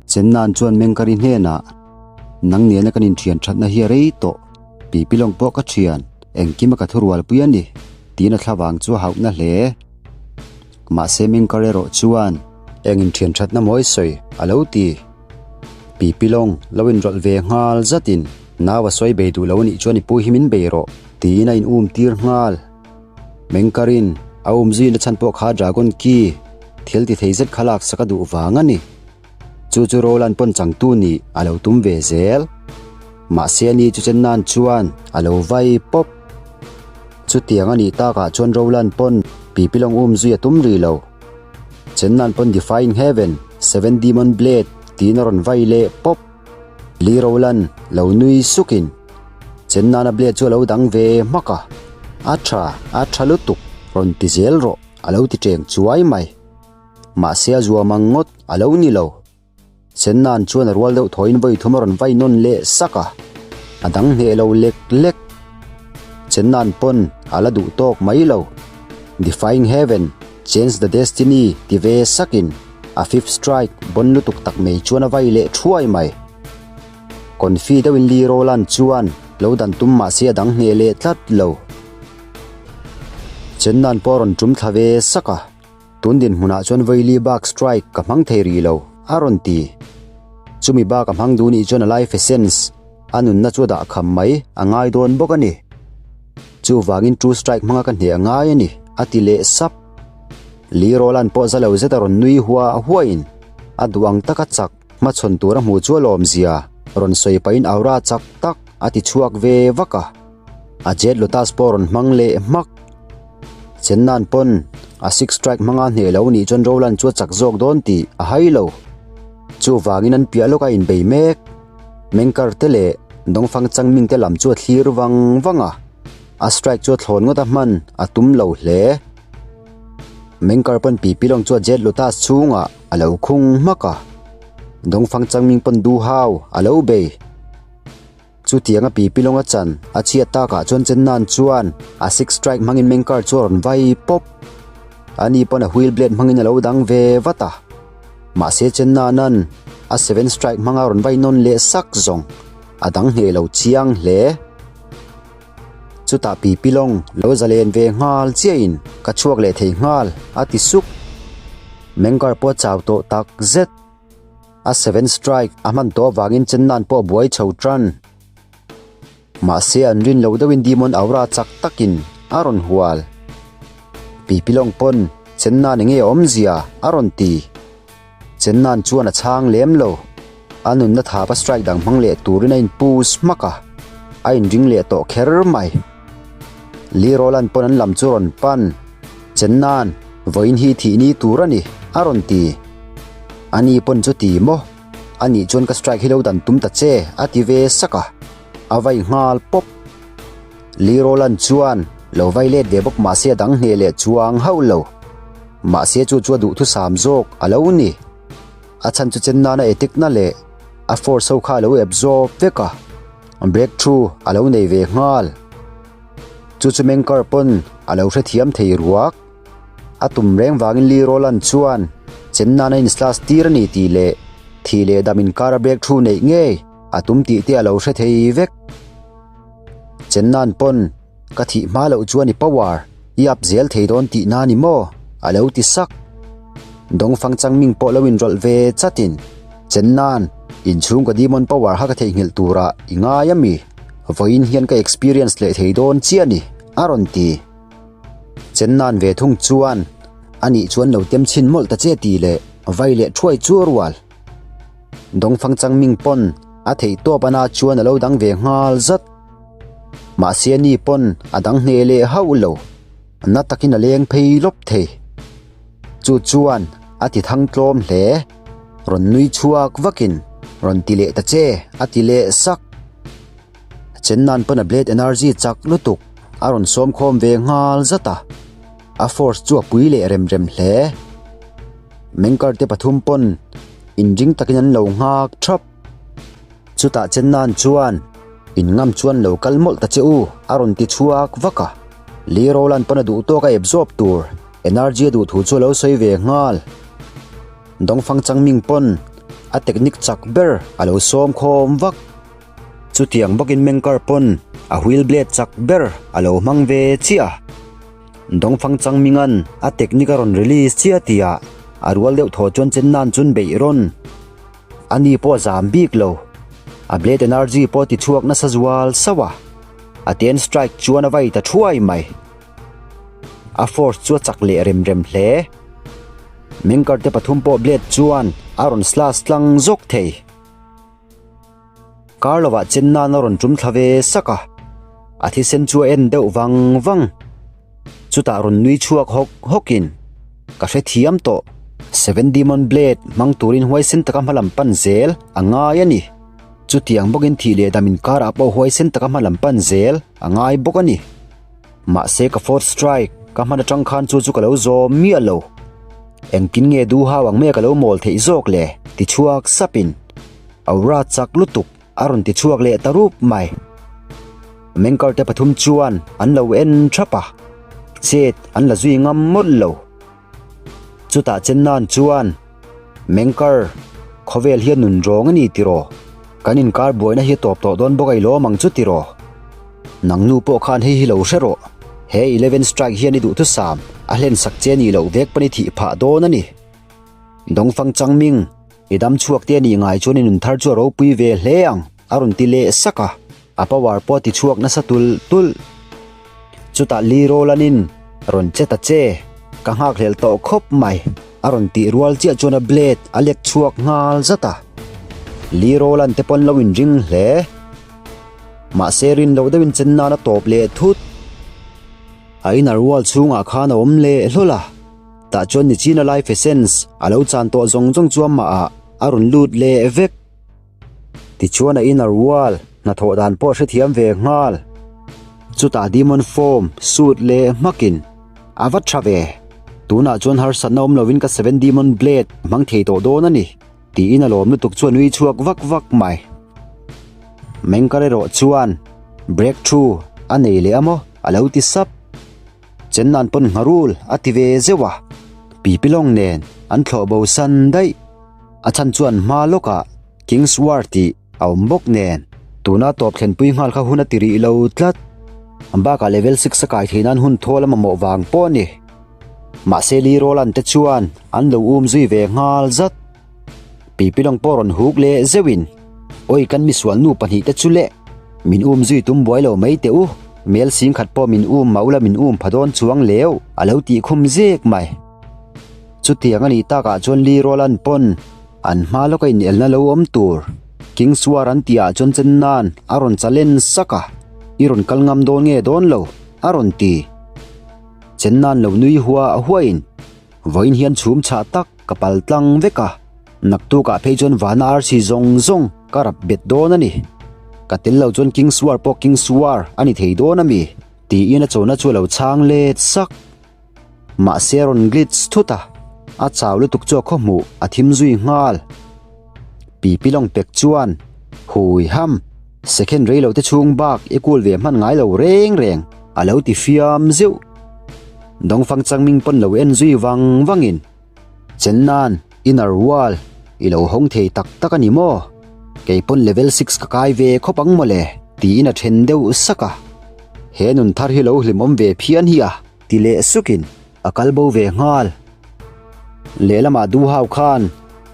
Chenna'n chuan Mengkari hnenah, Nang nena kan inthian thatna hi a rei tawh, Pipilawng pawh ka thian, engkima ka thurualpui a ni, tiin a thlavang chu a hauhna hle. Mahse Mengkar erawh chuan, Eng inthian thatna mawi sawi, a lo ti. Pipilawng lo inrawlh ve nghal zatin, Nau a sawi bei duh lo a nih chuan i pu hi min bei rawh, tiin a in um tir nghal. Mengkarin a um zuina chhan pawh kha Dragon Ki thil ti thei zet kha laksak a duh vang a ni. Chu chu Roland pawn changtu nih a lo tum ve zel. Mahse ani chu chen nan chuan a lo vai pawp. Chutiang a nih takah chuan Roland pawn Pipilawng um zui a tum rih lo. Chen nan pawn Defying Heaven, Seven Demon Blade tiin a rawn vai leh pawp. Lee Roland lo nui sukin chen nana blade chu a lo dang ve hmak a, A tha, a tha lutuk, rawn ti zel rawh a lo ti teng chuai mai. Mahse a zuam ang ngawt a lo ni lo. Chen nan chuan a rual deuh thawiin vawi thum a rawn vai nawn leh sak a, a dang hneh lo lek lek. Chen nan pawn a la duh tawk mai lo. Defying Heaven, Change the Destiny ti ve sakin a fifth strike bawn lutuk tak mai chuan a vai leh thuai mai. Confi deuhin Lee Roland chuan lo dan tum mah se a dang hneh leh tlat lo. Chennan pawh a rawn tum thla ve sak a, tun dinhmunah chuan vawi li bak strike ka hmang thei rih lo, a rawn ti. Chumi bak a hmang duh nih chuan a life essence, a nunna chu a dah kham mai a ngai dawn bawk a ni. Chuvangin two strike hmanga ka hneh a ngai a ni, a ti leh sap. Lee Roland pawh za lo zet a rawn nui hua huain a duh ang taka chak hmachhawn tur a hmuh chu a lawmzia rawn sawi pahin aura chak tak a ti chhuak ve vak a. A Jet Lotus pawh a rawn hmang leh hmak. Chennan pawn a six strike hmanga hneh lo nih chuan Roland chu a chak zawk dawn tih a hai lo. Chuvangin an piah lawk a inbei mek. Mengkar te leh Dongfang Changming te lam chu a thlir vang vang a, a strike chu a thlawn ngawt a hman a tum lo hle. Mengkar pawn Pipilawng chu a Jet Lotus chhungah a lo khung hmak a, Dongfang Changming pawn Duhau a lo bei. Chutianga Pipilawng a chan a chhiat takah chuan Chennan chuan a six strike hmangin Mengkar chu a rawn vai pawp. Ani pawn a wheel blade hmangin a lo dang ve vat a. Mahse Chennanan a seven strike hmanga rawn vai nawn leh sak zawng a dang hneh lo chiang hle. Chutah Pipilawng lo zalen ve nghal chiahin ka chhuak leh thei nghal a ti sup. Mengkar pawh a chau tawh tak zet. A seven strike a hman tawh avangin Chennan pawh a buai chho tan. Mahse an rin lo deuhin Demon Aura chak takin a rawn hual. Pipilawng pawn Chennan enge awmzia a rawn ti. Chennan chuan a chhang lem lo. A nunna thap a strike dang hmang leh turin a in push hmak a, a inring leh tawh kher mai. Lee Roland pawn an lam chu rawn pan, Chennan, vawiin hi thih ni tur a ni, a rawn ti. Ani pawn chu ti maw? A nih chuan ka strike hi lo dan tum ta che, a ti ve sak a, a vai nghal pawp. Lee Roland chuan lo vai let ve bawk mahse a dang hneh leh chuang hauh lo. Mahse chu chu a duhthusam zawk a lo ni. A chhan chu chen nana etik na leh a force ho kha a lo absorb vek a, breakthrough a lo nei ve nghal. Chu chu Mengkar pawn a lo hrethiam thei ruak. A tum reng vangin Lee Roland chuan chen nana in slash tir a ni tih leh thih leh dam inkara breakthrough neih ngei a tum tih te a lo hre thei vek. Chen nan pawn ka thih hma loh chuan i power i up zel thei dawn tih na ni maw? a lo ti sak. Dongfang Changming pawh lo inrawlh ve chatin Chen nan inchhung ka demon power kha ka theihnghilh turah i ngai a mi? Vawiin hian ka experience leh thei dawn chiah a ni a rawn ti. Chen nan ve thung chuan anih chuan lo tem chhin mawlh ta che tih leh vai leh thuai chu a rual. Dongfang Changming pawn a theih tawp ana chuan a lo dang ve nghal zat. Mahse ani pawn a dang hneh leh hauh lo, na takin a leng phei lawp thei. Chu chuan a ti thang tlawm hle. Rawn nui chhuak vakin rawn ti leh ta che a ti leh sak. Chen nan pawn a blade energy chak lutuk a rawn sawm khawm ve nghal zat a, a force chu a pui leh rem rem hle. Mengkar te pathum pawn inring takin an lo nghak thap. Chutah chen nan chuan in ngam chuan lo kal mawlh ta che u a rawn ti chhuak vak a, Lee Roland pawn a duh tawk a absorb tur energy a duh thu chu a lo sawi ve nghal. Dongfang Changming pawn. a technique chak ber a lo sawm khawm vak. Chutiang bawkin Mengkar pawn a wheel blade chak ber a lo hmang ve chiah a. Dongfang Changminga'n a technique a rawn release chiah tihah a rual deuh thaw chuan Chenna'n chun beih rawn. Ani pawh a zam bik lo. A blade energy pawh a ti chhuak nasa zual sauh a. A ten strike chuan a vai ta thuai mai. A force chu a chak leh rem rem hle. Mengkar te pathum pawh blade chuan a rawn slash tlang zawk thei. Kar lovah chen nan a rawn tum thla ve sak a, a thisen chu a en deuh vang vang. Chutah rawn nui chhuak hawk hawkin, Ka hrethiam tawh, Seven Demon Blade hmang turin huaisen taka hma lam pan zel a ngai a ni. Chutiang bawkin thih leh dam inkarah pawh huaisen taka hma lam pan zel a ngai bawk a ni. Mahse ka fourth strike ka hman atang khan chu chu ka lo zawm miah lo. Engtin nge du hau ang mai a ka lo mawl theih zawk le? ti chhuak sapin Aura chak lutuk a rawn ti chhuak leh ta rup mai. Mengkar te pathum chuan an lo en thap a, chet an la zui ngam mawlh lo. Chutah chen nan chuan Mengkar khawvel hian nun rawng a ni tiraw? Kan inkar buaina hi a tawp tawh dawn bawk a i lawm ang chu tiraw? Nang nu pawh khan hei hi lo hre rawh, he Eleven Strike hian i duhthusam a hlen sak che nih loh vek pawn i thih phah dawn a ni. Dongfang Changming, i dam chhuak te a nih ngai chuan i nun thar chu a ropui ve hle ang, a rawn ti leh sak a, a power pawh a ti chhuak nasa tulh tulh. Chutah Lee Rowland-in rawn che ta che, ka nghakhlel tawh khawp mai, a rawn tih rual chiah chuan a blade a lek chhuak nghal zat a. Lee Rowland te pawn lo inring hle. Mahse rin loh deuhin chen nan a tawp leh thut. A inner wall chhungah khan a awm leh hlawl a, tah chuan Nichina life essence a lo chan tawh zawng zawng chu amahah a rawn lut leh vek. Tichuan a inner wall hnathawh dan pawh a hrethiam ve nghal. Chutah demon form suit leh hmakin a va tha ve. Tunah chuan harsatna awm lovin ka seven demon blade hmang thei tawh dawn a ni. Tiin a lawm lutuk chu a nui chhuak vak vak mai. Mengkar erawh chuan breakthrough a nei leh a maw a lo ti sap. Chennan pawn ngharul a ti ve zeuh a, Pipilawng nen an thlawh bo san daih. A chhan chuan hma lawkah King's War tih a awm bawk nen tuna tawp thlenpui nghal kha hun a ti rih lo tlat. Bakah level six a kai thei nan hun thawl a mamawh vang pawh a ni. Mahse Lee Roland te chuan an lo um zui ve nghal zat. Pipilawng pawh rawn huk leh zeuhin, Awi kan misual nu pahnihte chu leh, min um zui tum buai lo mai teh u, mel sing khat pawh min um mah ula min um pha dawn chuang leu a lo tih khum zek mai. Chutiang a nih takah chuan Lee Roland pawn an hma lawka inelna lo awm tur King's War an tihah chuan chen nan a rawn challenge sak a, I rawn kal ngam dawn nge dawn lo a rawn ti. Chen nan lo nui hua huain vawiin hian chhum chhah tak ka pal tlang vek a, naktukah phei chuan vana arsi zawng zawng ka rap bet dawn a ni. Ka tel lo chuan King's War pawh King's War a ni thei dawn a mi? tiin a chona chu a lo chhang let sak. Mahse a rawn glitch thut a, a chau lutuk chu a khawhmuh a thim zui nghal. Pipi lawng pek chuan Hui ham, second rei lo te chhung bak i kul ve hman ngai lo reng reng a lo ti fiam zeuh. Dongfang Changming pawn lo en zui vang vangin Chennan inner wall i lo hawng thei tak tak a ni maw? Kei pawn level six ka kai ve khawp ang mawle tiin a then deuh sak a. He nun thar hi lo hlimawm ve phian hi a ti leh sukin a kal bo ve nghal. Lehlamah Duhau khan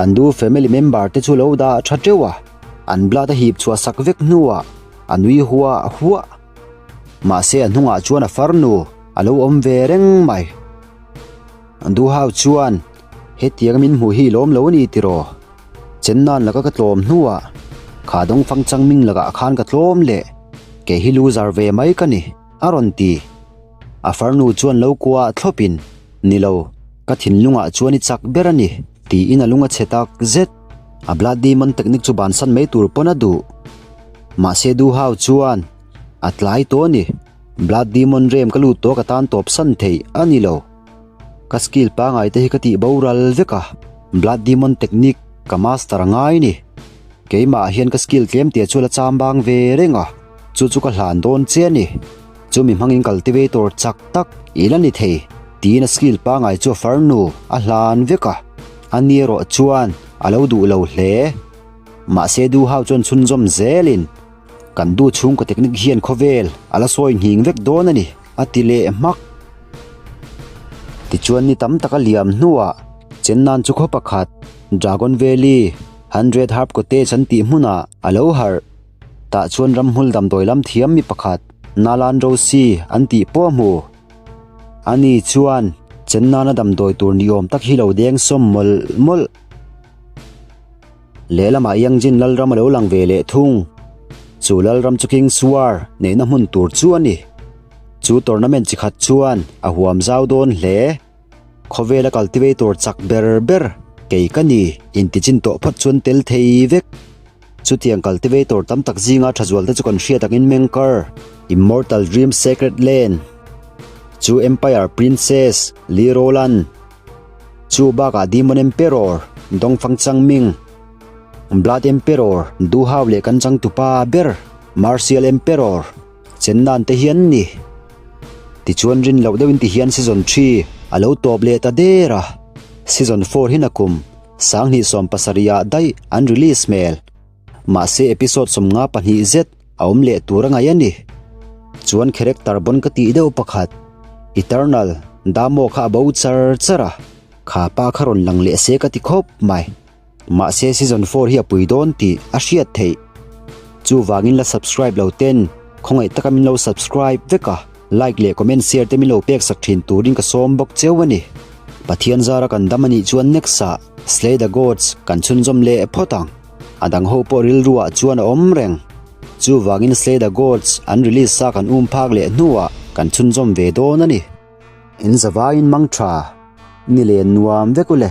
an du family member te chu lo dah tha teuh a, an blood a hip chhuah sak vek hnuah a nui huah huah. Mahse a hnungah chuan a farnu a lo awm ve reng mai. Duhau chuan hetianga min hmuh hi i lawm lo a ni tiraw? Chennan laka ka tlawm hnuah kha Dongfang Changming lakah khan ka tlawm leh kei hi loser ve mai ka ni a rawn ti. A farnu chuan lo kuah thlawpin, Ni lo, ka thinlungah chuan i chak ber a ni, tiin a lung a chhe tak zet. A Blood Demon technique chu bansan mai tur pawn a duh. Mahse Duhau chuan, A tlai tawh a ni. Blood Demon rem ka lut tawh ka tan tawp san theih a ni lo. Ka skill pangai te hi ka tih boral vek a, Blood Demon technique ka master a ngai ni. Keimah hian ka skill tlem tia chu la cham bang ve reng a, chu chu ka hlan dawn che a ni. Chumi hmangin cultivator chak tak i la ni thei tiin a skill pangai chu a farnu a hlan vek a, a ni erawh chuan. a lo duh lo hle. Mahse Du Hao chuan chhunzawm zelin, Kan du chhungkaw technique hian khawvel a la sawi nghing vek dawn a ni, a ti leh hmak. Tichuan ni tam taka liam hnuah Chennan chu khaw pakhat Dragon Valley 100 Herb Cottage an tih hmunah a lo harh. Tah chuan ramhmul damdawi lam thiam mi pakhat Nalan Rosi an tih pawh a hmu. Ani chuan Chennana damdawi tur ni awm tak hi lo deng sawm mawlh mawlh. Lehlamah Yangjin Lalram a lo lang ve leh thung. Chu Lalram chu King's War neihna hmun tur chu a ni. Chu tournament chi khat chuan a huam zau dawn hle. Khawvela cultivator chak ber ber kei ka ni intichin tawh phawt chuan tel thei vek. Chutiang cultivator tam tak zinga tha zual te chu kan hriat angin Mengkar, Immortal Dream Sacred Land, chu Empire Princess, Li Roland, chu bakah Demon Emperor, Dongfang Changming, Blood Emperor, Du Hao leh kan changtupa ber, Martial Emperor, Chen nan te hi an ni. Tichuan rin loh deuhin ti hian season 3 a lo tawp leh ta der a, season 4 hi nakum 27 ah daih an release hmel. Mahse episode 52 zet a awm leh tur a ngaih a ni. Chuan character bon ka tih deuh pakhat Eternal Damo kha a bo char char a, kha pa kha rawn lang leh se ka ti khawp mai. Mahse season 4 hi a pui dawn tih a hriat theih. Chuvangin la subscribe lo ten khawngaih taka min lo subscribe vek a, like leh comment share te min lo pek sak thin turin ka sawm bawk cheu a ni. Pathian zara kan dam anih chuan next ah Slay the Gods kan chhunzawm leh phawt ang. A dang ho pawh rilru ah chuan a awm reng. Chuvangin Slay the Gods an release sa kan um phak leh hnuah kan chhunzawm ve dawn a ni. In zavaiin mang tha ni leh nuam vek u le.